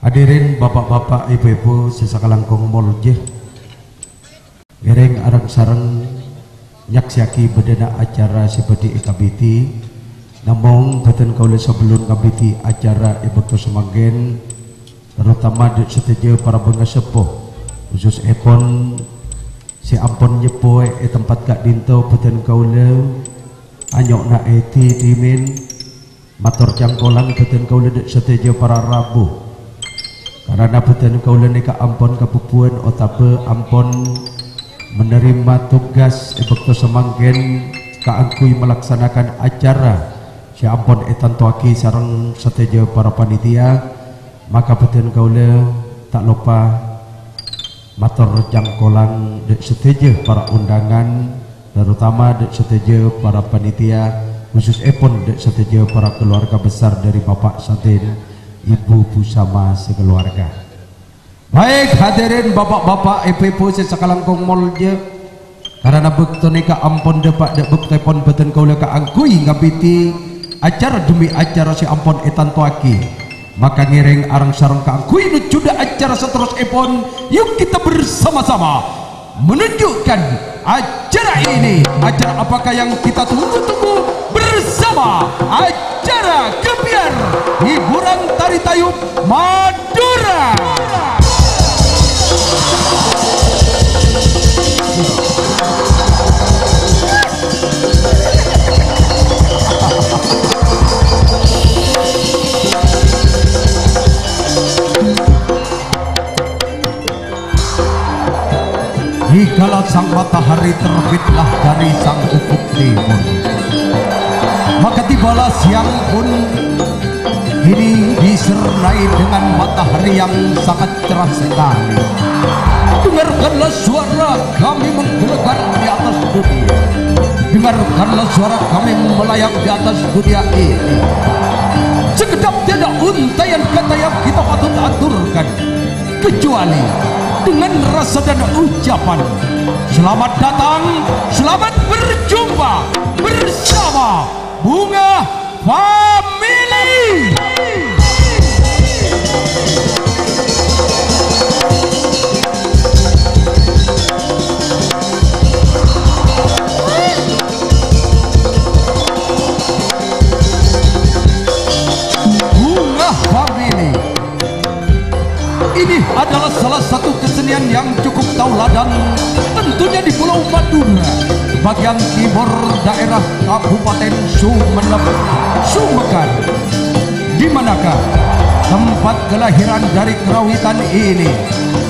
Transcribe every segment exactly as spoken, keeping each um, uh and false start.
Hadirin, bapa'-bapa', ibu-ibu sè sakalangkong molja, ngèrèng areng-sareng nyaksèyaghi bâdâna acara sè bhâdhi èkabidhi. Namong bhâdhân kaulâ sabellunna ngabidhi acara è bâkto samangkèn, terutama dâ' sadhâjâ para bângaseppo, khusussèpon sè ampon nyeppowè è tempat ka'dinto, bhâdhân kaulâ anyo'na èdhi dhimèn. Mator cangkolang bhâdhân kaulâ dâ' sadhâjâ para rabu. Karana bhâdhân kaulâ nèka ampon kabhubhuwân otabâ ampon manarèma tugas è bâkto samangkèn kaangghuy malaksanakan acara sè ampon ètantowaghi sareng sadhâjâ para panitia, maka bhâdhân kaulâ ta' loppa mator cangkolang dâ' sadhâjâ para undangan, terutama dâ' sadhâjâ para panitia, khusussèpon dâ' sadhâjâ para keluarga besar dari Bapak Sadin, Ibu Busama sekeluarga. Baik, hadirin bapa'-bapa', ibu-ibu sè sakalangkong molja, karana bâkto nèka ampon dâpa' dâ' bâktoèpon bhâdhân kaulâ kaangghuy ngabidhi acara dhemmi acara sè ampon ètantowaghi. Maka ngèrèng areng-sareng kaangghuy nojjhudhâ acara saterrossèpon, yuk kita bersama-sama menunjukkan acara ini. Acara apakah yang kita tunggu-tunggu bersama? Acara Gebyar Hiburan Tari Tayub Madura. Di kala sang matahari terbitlah dari sang ufuk timur, maka tibalah siang pun ini disertai dengan matahari yang sangat cerah sekali. Dengarkanlah suara kami menggelegar di atas dunia. Dengarkanlah suara kami melayang di atas dunia ini. Segenap tiada untaian kata yang kita patut aturkan, kecuali dengan rasa dan ucapan, "Selamat datang, selamat berjumpa bersama Bunga Family." Bunga Family. Ini adalah salah satu kesenian yang cukup tauladan, tentunya di Pulau Madura, bagian timur daerah Kabupaten Sumenep, Sumekar. Di manakah tempat kelahiran dari karawitan ini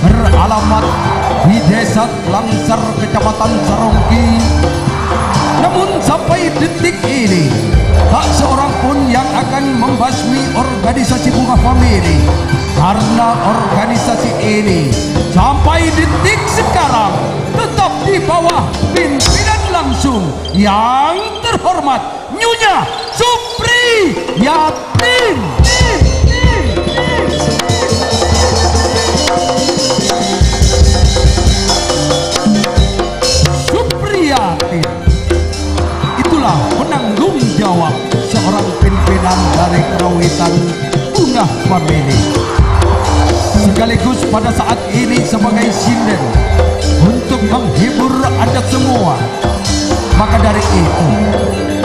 beralamat di Desa Langsar, Kecamatan Saronggi. Namun sampai detik ini, tak seorang pun yang akan membasmi organisasi Bunga Family, karena organisasi ini sampai detik sekarang tetap di bawah pimpinan langsung yang terhormat Nyonya Supriyatin. Supriyatin. Itulah penanggung jawab seorang pimpinan dari karawitan Bunga Family. Sekaligus pada saat ini sebagai sinden untuk menghibur Anda semua. Maka dari itu,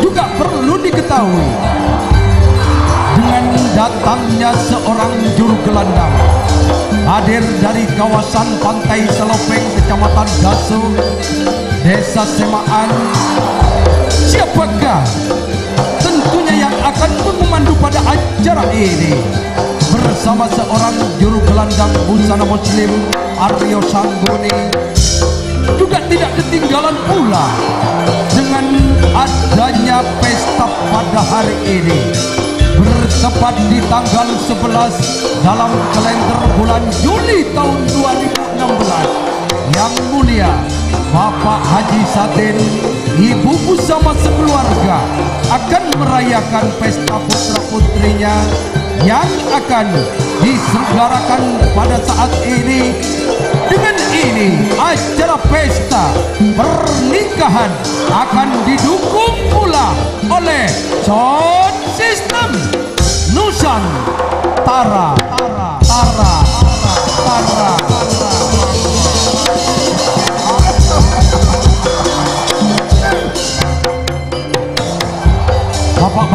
juga perlu diketahui, dengan datangnya seorang juru gelandang hadir dari kawasan Pantai Selopeng, Kecamatan Daso, Desa Semaan, siapakah tentunya yang akan memandu pada acara ini? Bersama seorang juru gelandang busana muslim, Aryo Sangguni, juga tidak ketinggalan pula dengan adanya pesta pada hari ini, bertepat di tanggal sebelas dalam kalender bulan Juli tahun dua ribu enam belas. Yang mulia Bapak Haji Sadin, Ibu Busama sekeluarga akan merayakan pesta putra-putrinya yang akan diselenggarakan pada saat ini. Dengan ini, acara pesta pernikahan akan didukung pula oleh sound system Nusantara. Tara, tara, tara,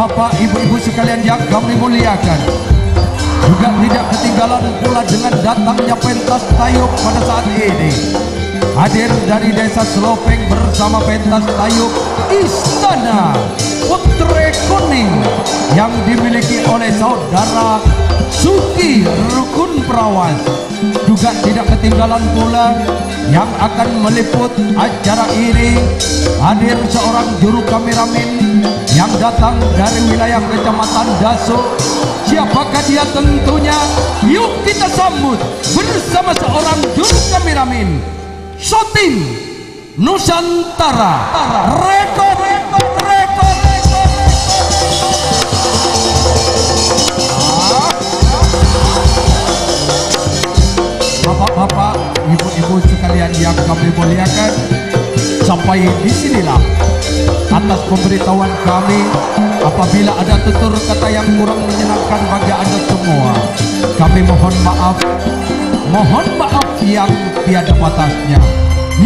Bapak, ibu-ibu sekalian yang kami muliakan, juga tidak ketinggalan pula dengan datangnya pentas tayub pada saat ini. Hadir dari Desa Selopeng bersama pentas tayub Istana Putri Kuning yang dimiliki oleh Saudara Suki Rukun Perawan. Juga tidak ketinggalan pula yang akan meliput acara ini, hadir seorang juru kameramen yang datang dari wilayah Kecamatan Daso. Siapakah dia tentunya? Yuk kita sambut bersama seorang juru kameramen, Sotim Nusantara. Rekor, rekor, rekor, rekor. Bapak-bapak, ibu-ibu sekalian yang kami muliakan, sampai di sinilah atas pemberitahuan kami. Apabila ada tutur kata yang kurang menyenangkan bagi Anda semua, kami mohon maaf. Mohon maaf yang tiada batasnya.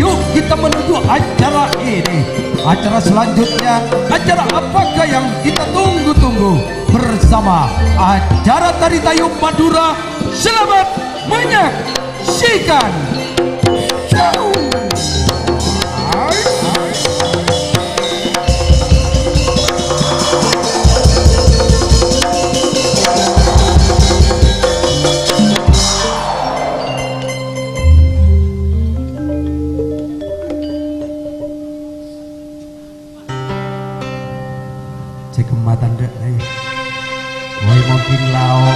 Yuk kita menuju acara ini. Acara selanjutnya, acara apakah yang kita tunggu-tunggu bersama acara Tari Tayub Madura? Selamat menyaksikan. Cè' kemma tandhâ', ayo. Woi, mungkin lao'.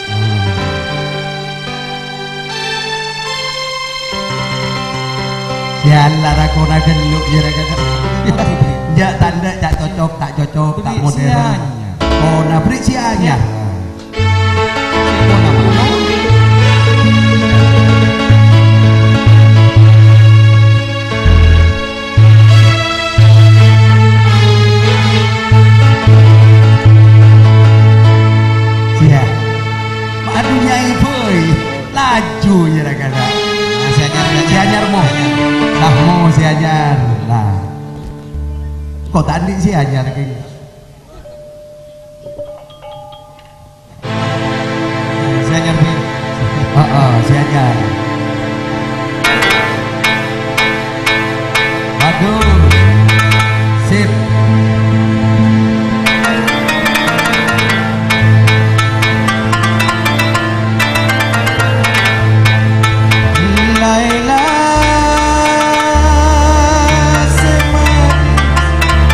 Heeh. Sialan, lakona ghâllu', yâ, ra, kakak. Jhâ' tandhâ', ca' cocok, ta' cocok, ta' modern. Sianya. Oh, nabri' sianya. Siya. Aduh, Nyai, boy. Laju, ya, ra, ra. Nah, si anyar, si anyar, mo. Lah, mo, si anyar. Lah. Kok tadi si anyar, geng? Si anyar, Pi. Heeh, si anyar. Bagus. Sip. Laila sè manis,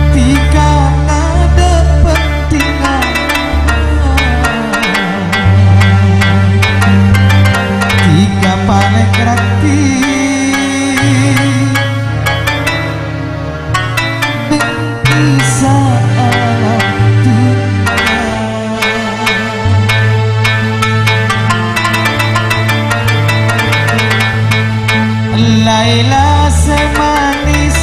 dhika tadâ' pentingan. Dhika palèng rati neng Isa alam dunya. Laila sè manis,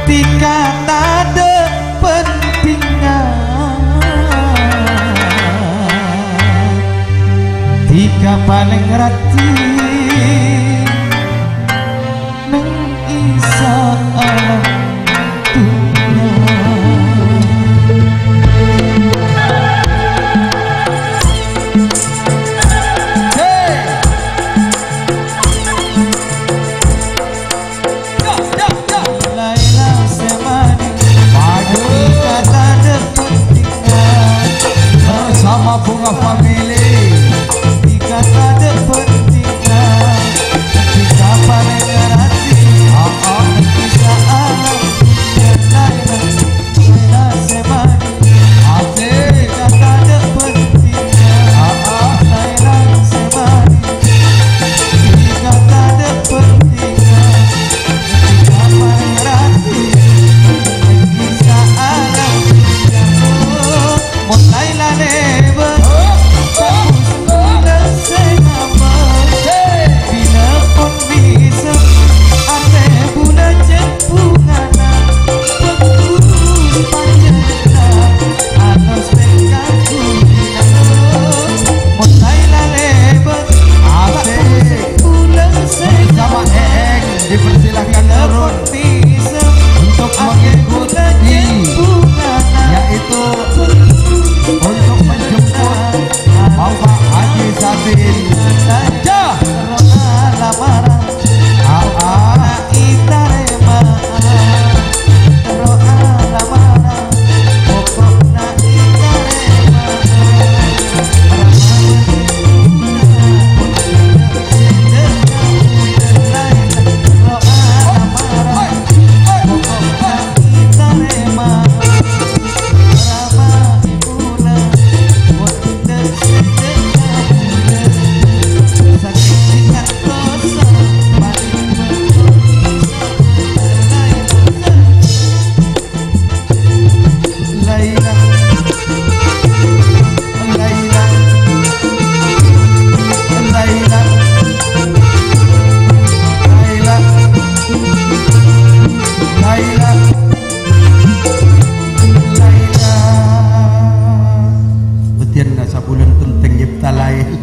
dhika tadâ' pentingan. Dhika palèng rati neng Isa alam dunya. Hey! Laila sè manis, dhika tadâ' pentingan. Bersama Bunga Family. Dhika tadâ' pentingan. Dhika palèng rati. Ah, ah. Dhika alam dunya. Laila, Laila sè manis. Asik. Dhika tadâ' pentingan. Ah, ah. Laila sè manis. Dhika tadâ' pentingan. Asik. Bersama Eeng, dipersilahkan turun untuk mengikuti Salaèn.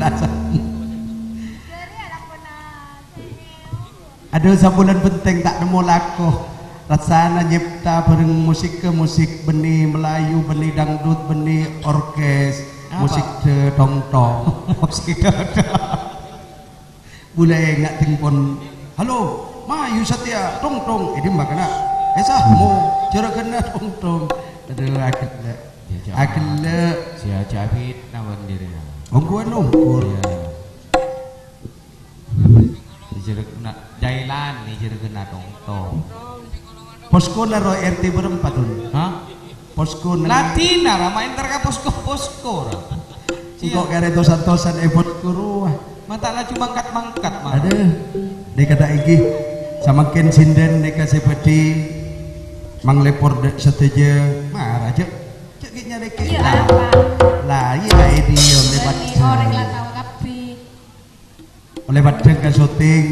Adhu, sabulân bhenteng ta' nemmo lako. Rassana nyepta bhâreng musikka, musik bânnè Melayu, bânnè dangdut, bânnè orkes, apa? Musik de-, tongtong. Musik dangdut. Bulâ ènga' tèngpon, "Halo, mayu satèya, tongtong." È dimma kana'? "È samo, jârâghânna tongtong." Adhu, aghellâ'. Jâ-, jâ-, aghellâ'. Sè ajâ' fitna bân diri. Ongghuwân ongghur. Iyâ. Jârâghânna, jârâghânna tongtong. Poskona ro R T bârâmpa, Dun? Hah? Poskona. Ladina, Ra, ma' èntar ka posko-posko, Ra. Engko' karè tos-tosan è posko rowa. Ma' ta' laju mangkat-mangkat, ma'. Adhu, nèka ta' èngghi. Samangkèn sèndhân nèka sè bhâdhi manglèpor dâ' sadhâjâ. Mara, jâ'. Jâ' ghi' nyarè kè. Iyâ, apa? La, iyâ, è dhiyâ lèbât. Bânnè orèng la tao kabbhi. Ollè bâdhâng ka syuting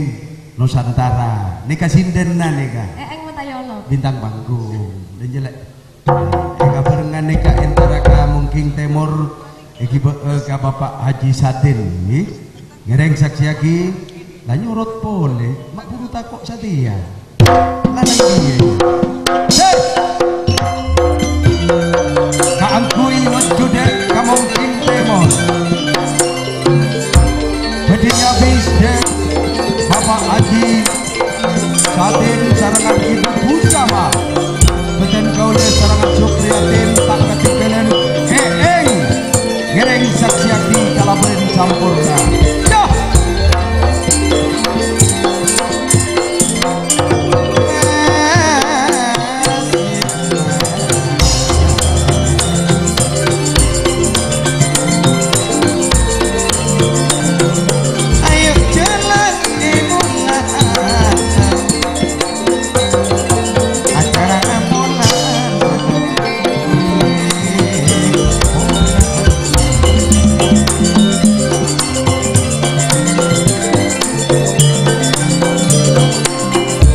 Nusantara. Nèka sèndhânna nèka. Eh, eh, ngèmèn ta' yolo. Bintang panggung. Dan jelek. Èkabhârengnga nèka èntara ka Mungking Tèmor, èghibâ'â ka Bapak Haji Sadin, ngghi. Ngèrèng saksèyaghi, la nyorot polè, ma' buru tako' satèya. Lanang iyâ. Hei! Kaangghuy mojudhâ ka Mungking Tèmor. Bâdhâ nyabis dâ' Bapak Haji Sadin sarengngan Ibu Busama. Bhâdhân kaulâ sarengngan Supriyatin ta' kadhingghâlân. Èèng! Ngèrèng saksèyaghi kalabân samporna. Dah! Ayo jalan di bulan. Acara amonan.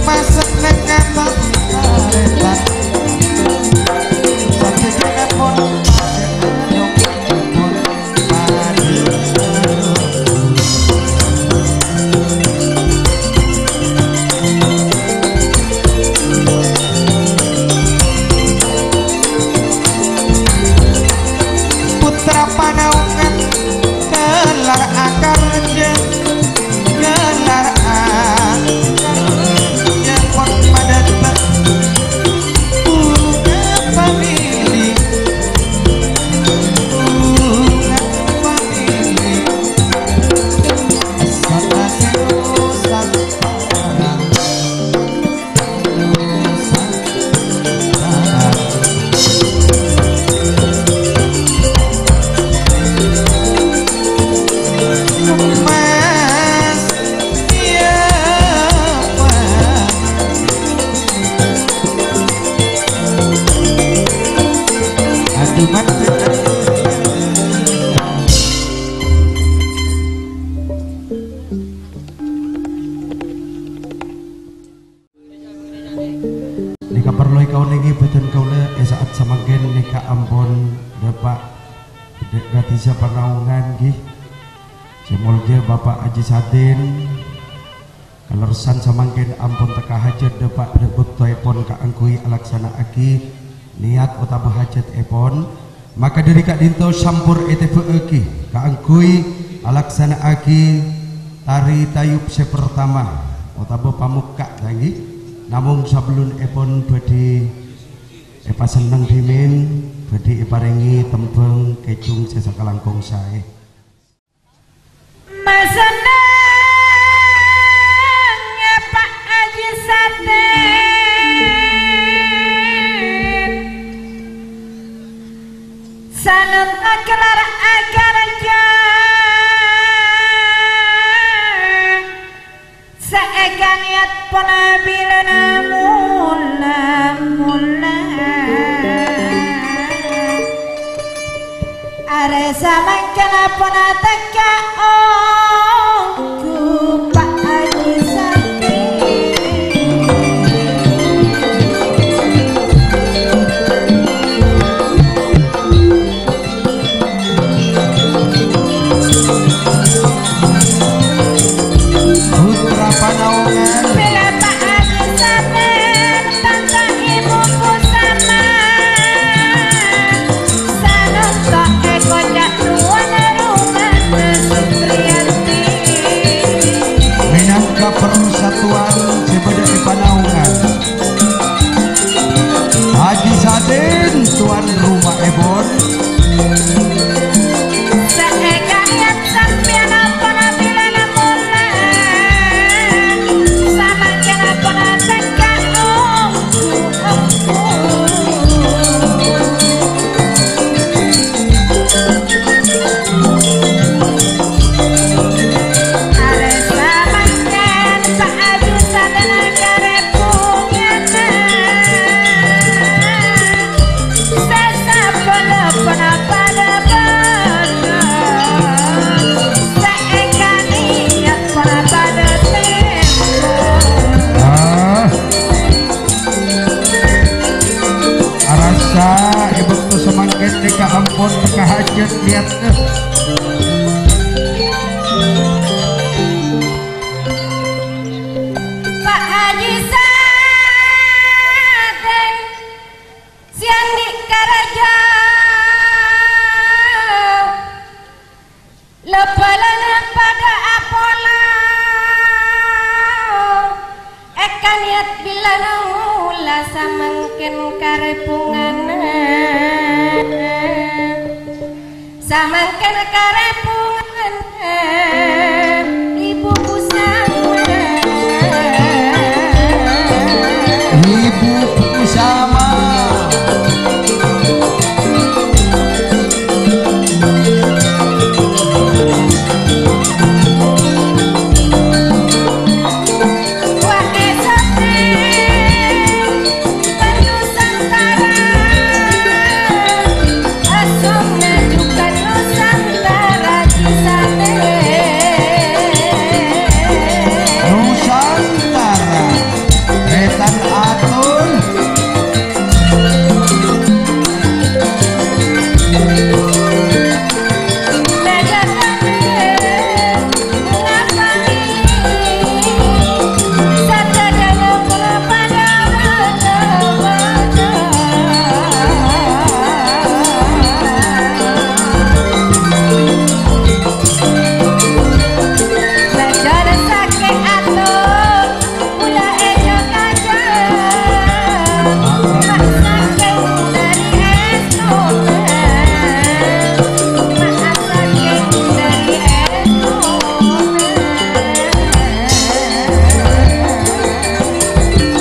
Masak neng kantor. Sampai dia pun. Putra panaungan, gelar akarja, gelar akarja pon padâ ta' bunga pamili. Aduh, mati. Nèka parlo èkaonèngè bhâdhân kaulâ è sa'at samangkèn nèka ampon dâpa' dâ' ka dhisa Panaungan, ngghi. Sè moljâ Bapak Haji Sadin, kalerressan samangkèn ampon tekka hajhât dâpa' dâ' bâktoèpon kaangghuy alaksana'aghi niyat otabâ hajhâtèpon. Maka dhâri ka'dinto sampor ètèbâ'âghi kaangghuy alaksana'aghi tari tayub sè partama otabâ pamokka', ta' ngghi. Namong sabellunèpon bhâdhi èpasenneng dhimèn, bhâdhi èparèngè tembhâng kèjung sè sakalangkong saè. Masenneng Pak Haji Sadin, sanon agelar akarja, saèka niyat pon bilâna mula-mula. Arè samangkèn pon tekka ongghu Pak Haji Sakti. Lihat, eh. Pa' Haji Saden, sè andi' karajâ, la-bâlâna padâ apola. Èkanèyat bilâna mola samangkèn karèpongan. Samangkèn karèpongan, Ibu Kusama. Ibu Kusama. Wa' èsotè Nusantara, asonna jhughân Nusantara, Cisade. Nusantara, Retan Atun.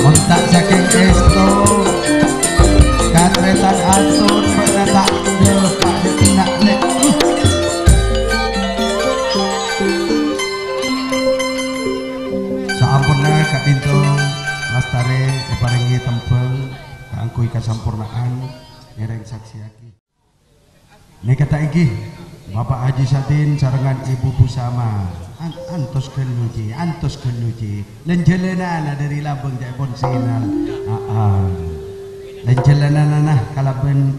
Mon ta' sakèng èsto, katretan atur, bâ'na ta' endâ' ka'dinto, Lè'. Saamponna ka'dinto lastarè èparèngè tembhâng kaangghuy kasamporna'an, ngèrèng saksèyaghi. Nèka ta' èngghi, Bapa' Haji Sadin sarengngan Ibu Busama. An-, antos ghân nyuci, antos ghân nyuci. Lèn-jhâlânan dhâri Labâng ca'èpon Sinal. Aa. Lèn-jhâlânan kalabân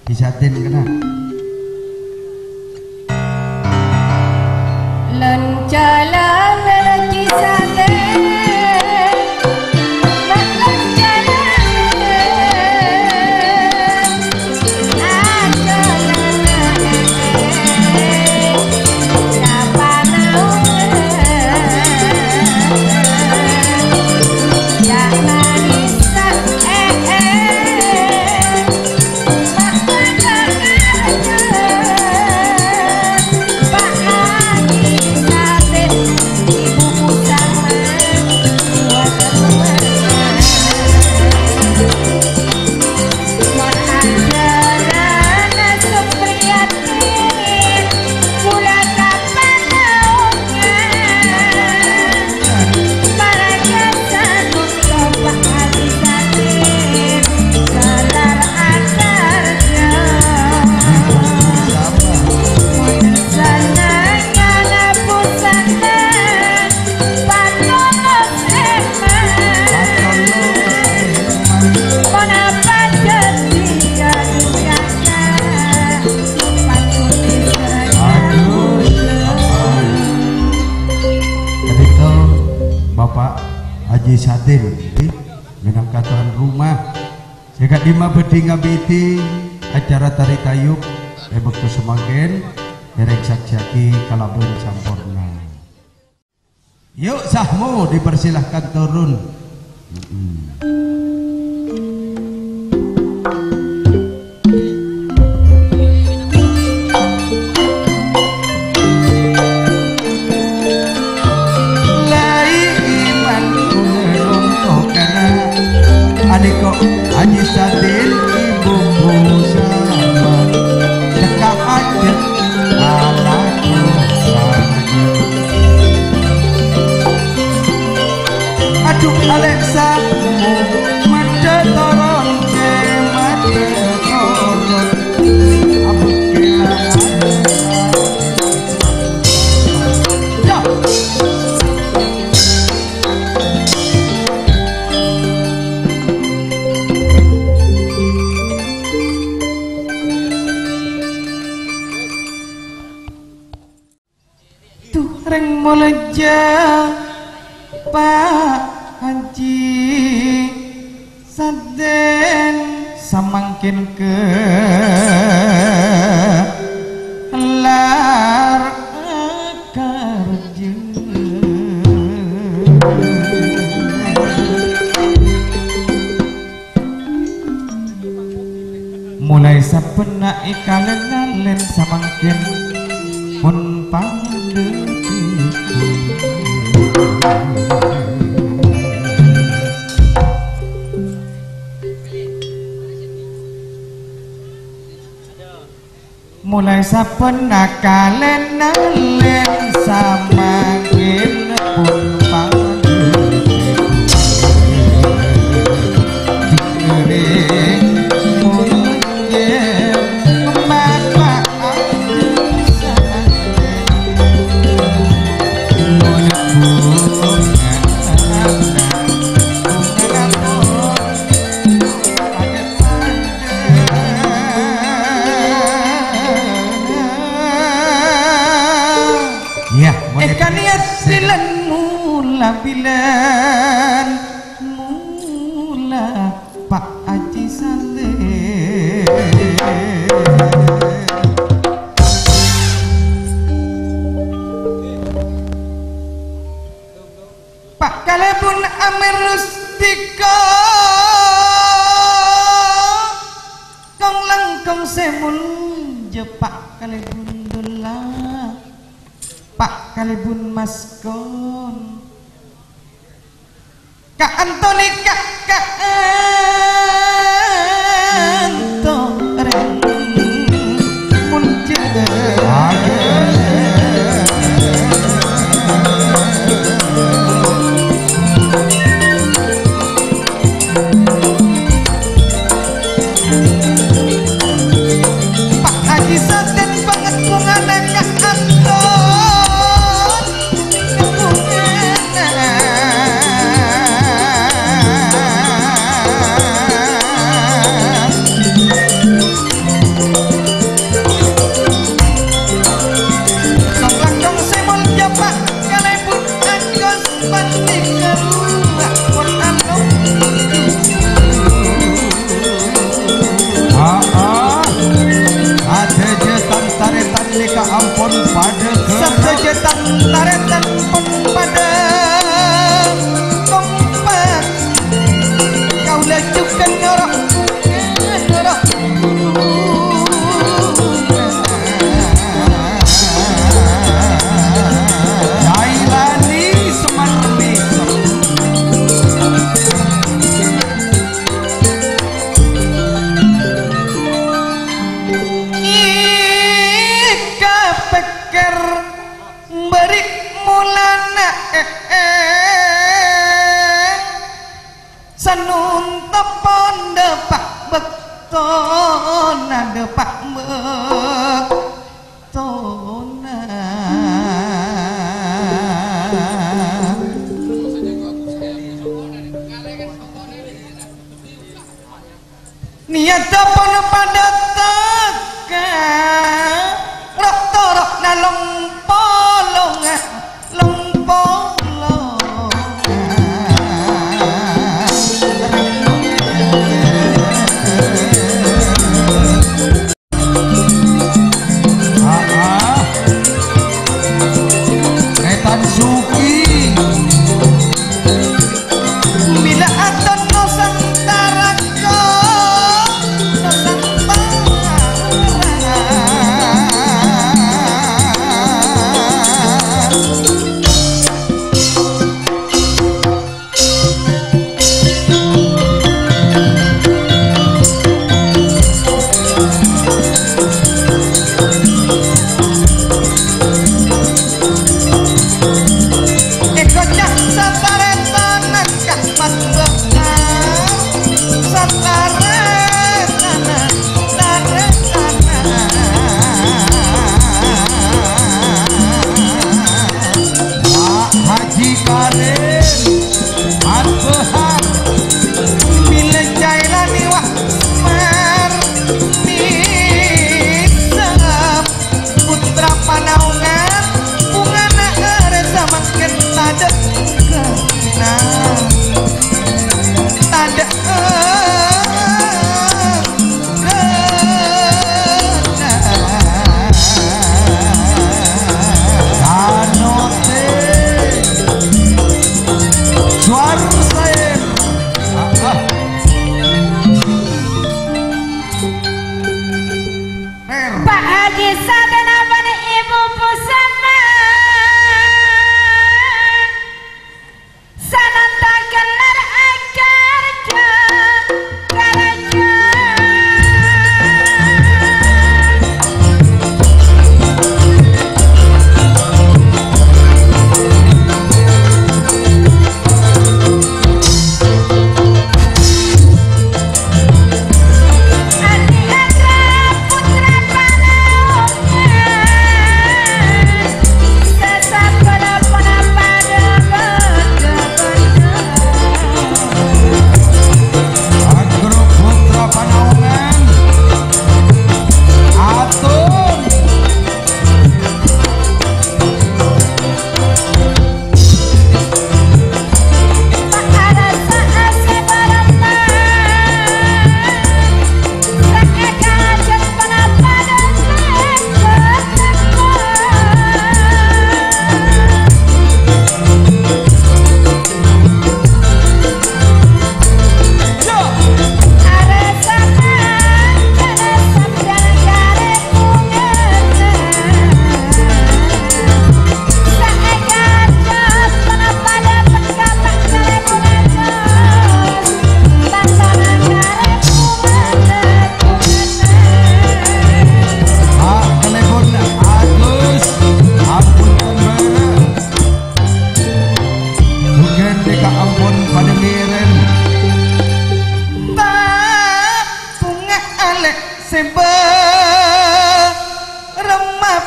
Haji Sadin kèna. Lèn-jhâlânan Haji Sadin. Ka'dinto Bapa' Haji Sadin, mènangka towan rumah, sè ka'dimma bhâdhi ngabidhi acara tarè tayub è bâkto samangkèn, ngèrèng saksèyaghi kalabân samporna. Yuk, Sahmo, dipersilahkan turun. Mm-mm. Lai iman kula nonto kana. Aniko Haji Sadin ibu sama. Cekak aja ala. Aduh, Alexa. Rèng molja Pa' Haji Sadèn samangkèn kellar akarjâ. Molaè sabbhânna è kalèn-ngalèn samangkèn pon padâ. Molaè sabbhânna kalèn-ngalèn samangkèn pon padâ. Jhâreng molja Bapa' Haji Sadèn. Molja bhunga alang, bhunga ampon. Iyâ, mon èkaniat bilân mula, bilân mula Pa' Haji Saleh. Pa' kalèbun amerros dhika, kong-langkong sè molja, pa' kalèbun dhulâ, pa' kalèbun maskon. Kaantonè ka-, kaanto rèng molja. Pa' Haji Sadèn bângèt bhungana kaanton. Kong-langkong sè molja, pa' kalèbun angkos panèka ruwa pon alon. Aa, sadhâjâ tan-tarètan nèka ampon padâ ghârâ. Sadhâjâ tan-tarètan pon padâ kompak. Kaulâ jhughân noro', noro'. Jailani Semar Mesem. Ika pèkkèr bâri' molana, eh, eh. Sanonta pon dâpa' bâktona, dâpa' bâktona. Niyaddhâ pon padâ tekka, ro'-toro'na long-polongnga, long-polongnga.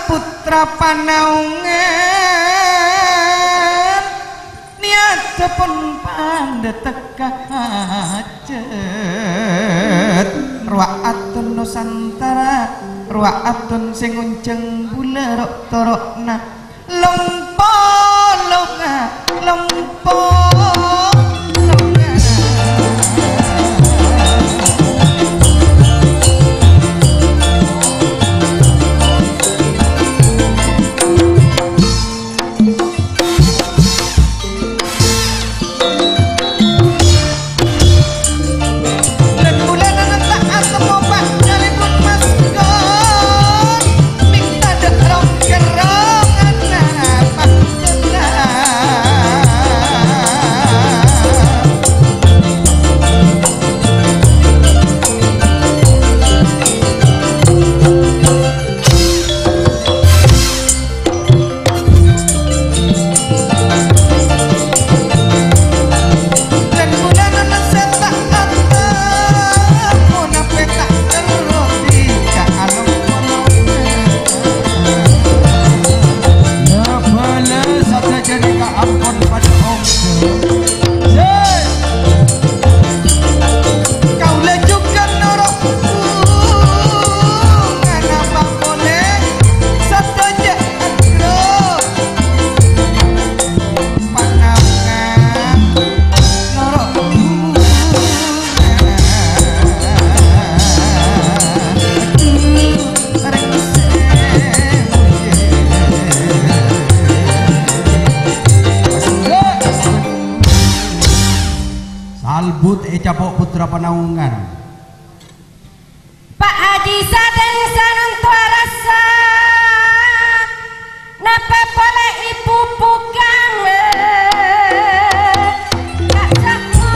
Putra Panaungan, niyaddhâ pon pandhâ tekka hajhât. Rowa atun Nusantara, rowa atun sè ngonjhâng bulâ ro'-toro'na. Lompo longa, lompo longa. Rembulana ta' atemmo, Pa', nyalèbut maskot. Mènta dâ' rong-kerrongan, Pa'. Kaulâ jhughân noro' bhungana papolè, sadhâjâ aghâro. Panaungan noro' bhungana. Rèng sè Salbut ècapo' Putra Panaungan. Pa' Haji sadheng sanontowa rassa, napa polè ibu bukang, eh, Kak Cakma.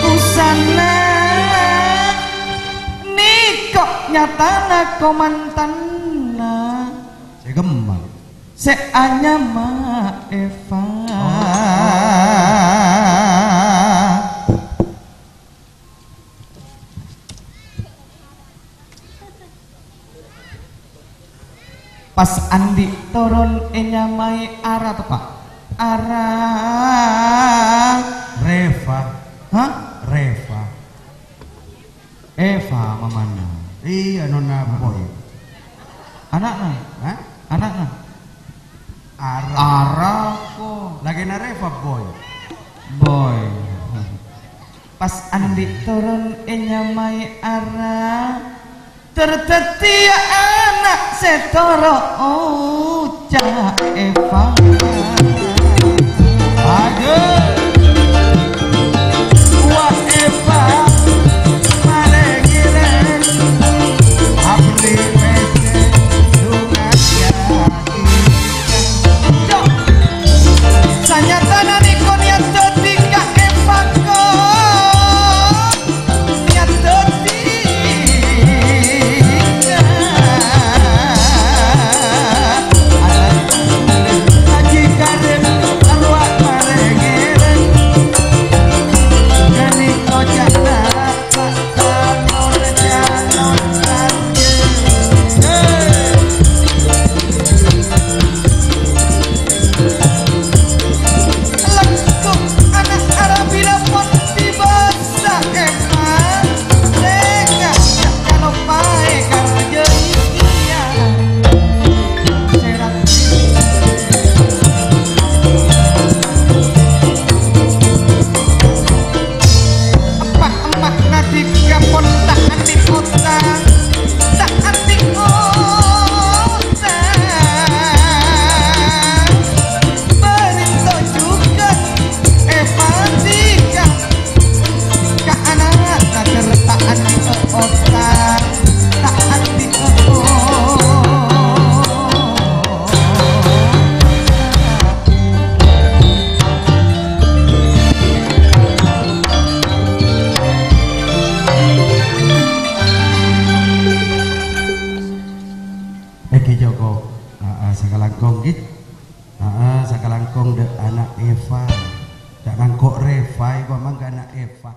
Usana nèko nyatana kamantanna. Sè kemma. Sè anyama Eva. Oh. Pas andi' toron ènyamaè Ara, to, Pa'? Ara. Reva. Hah? Reva. Eva, mamana? Iyâ, nonna Boy. Ana'na? Hah? Ana'na? Ara. Ara, ko. Lakèna Reva, Boy. Boy. Pas andi' toron ènyamaè Ara, ter dhâddhiyâ ana' sè toro' oca' Eva. Aduh. Wah, Eva, marè ngèrèng abri pèssè lunga. Sanyatana nèko niyat dhâddhi Ka' Eva, ko. Niyat dhâddhi Ka'. Sakalangkong dâ' ana' Eva. Dâ' nangko' Reva, èko mangka ana' Eva.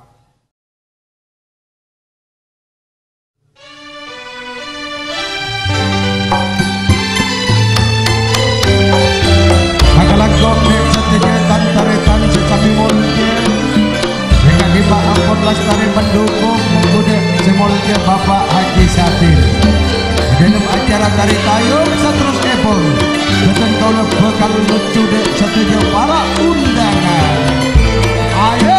Sakalangkong dâ' sadhâjâ tan-tarètan sè sami molja. Sè ka'dimma ampon lastarè mendukung, monggu dâ' sè molja Bapak Haji Sadin. È dâlem acara tarè tayong saterrossèpon, bhâdhân kaulâ bhâkal nojjhu dâ' sadhâjâ para undangan. Ayo!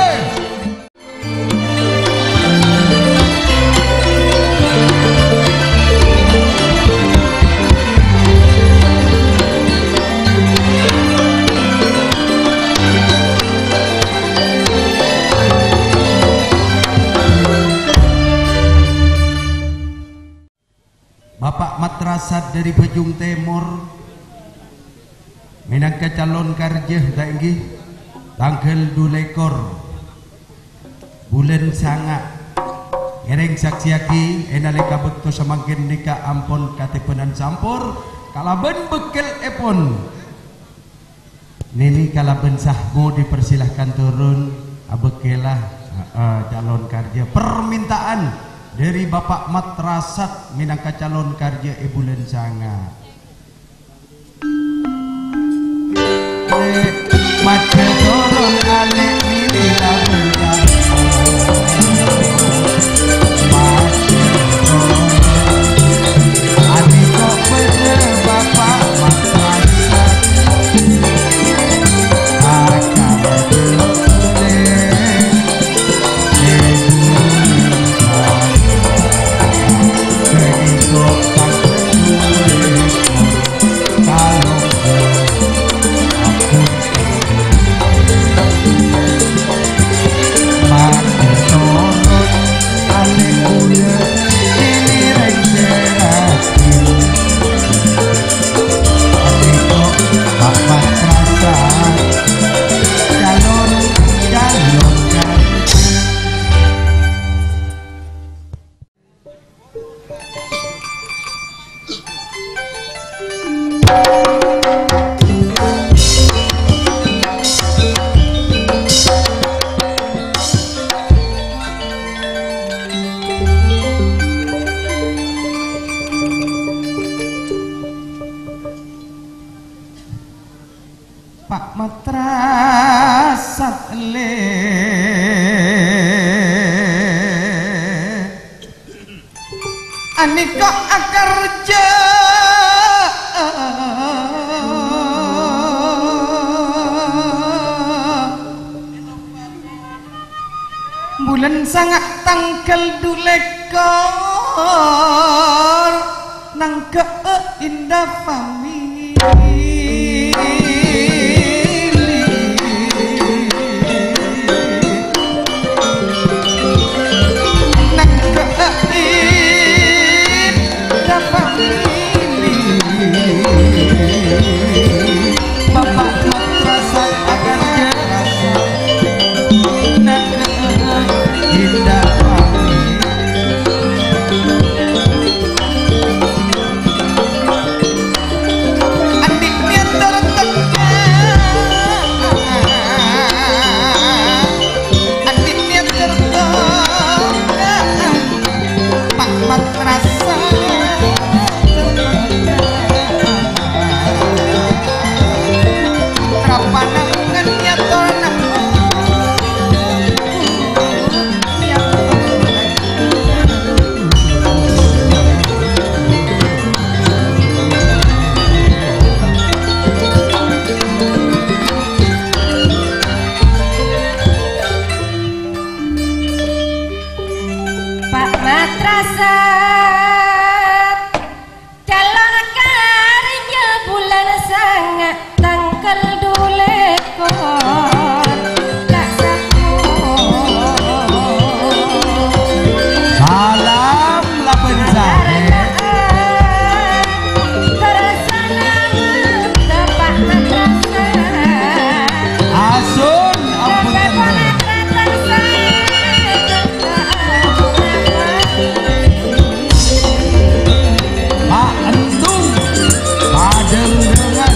Bapak Matrasat dâri Bajung Tèmor, mènangka calon karjâ, ta' èngghi, tangghâl dulèkor bulân sanga'. Ngèrèng saksèyaghi, è nalèka bâkto samangkèn nèka ampon katèbhânan sampor kalabân bâkkèlèpon. Nènè kalabân sahmo dipersilahkan turun, abâkkèla, eh, calon karjâ. Permintaan dâri Bapak Matrasat mènangka calon karjâ è bulân sanga'. Majâ turun alè' nènè labân sahmo. Majâ turun. Anèko bâdâ Bapak Matrasat. Pak Matrasat lè. Anèka akarjâ bulân sanga' tangghâl dulèkor, nangghâ'â Indah Family. Nangghâ'â Indah Family. Bapak Matrasat akarjâ. Nangghâ'â Indah Family. Andi' nèyator tèngka. Andi' nèyator tèngka. Pak Matrasat. Rapanangan nèyator. Pak Matrasat. Calon karjâ bulân sanga' tangghâl dulèkor. Ka' sapo. Salam labân sarè. Tersanang Bapak Madrasah. Asun ampun tenang. Pak Entung, padang dengan.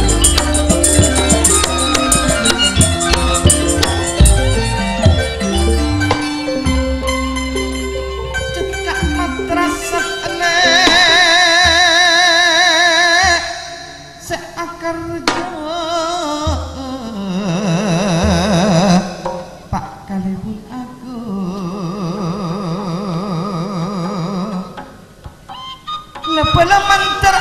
Dâlem mandhâr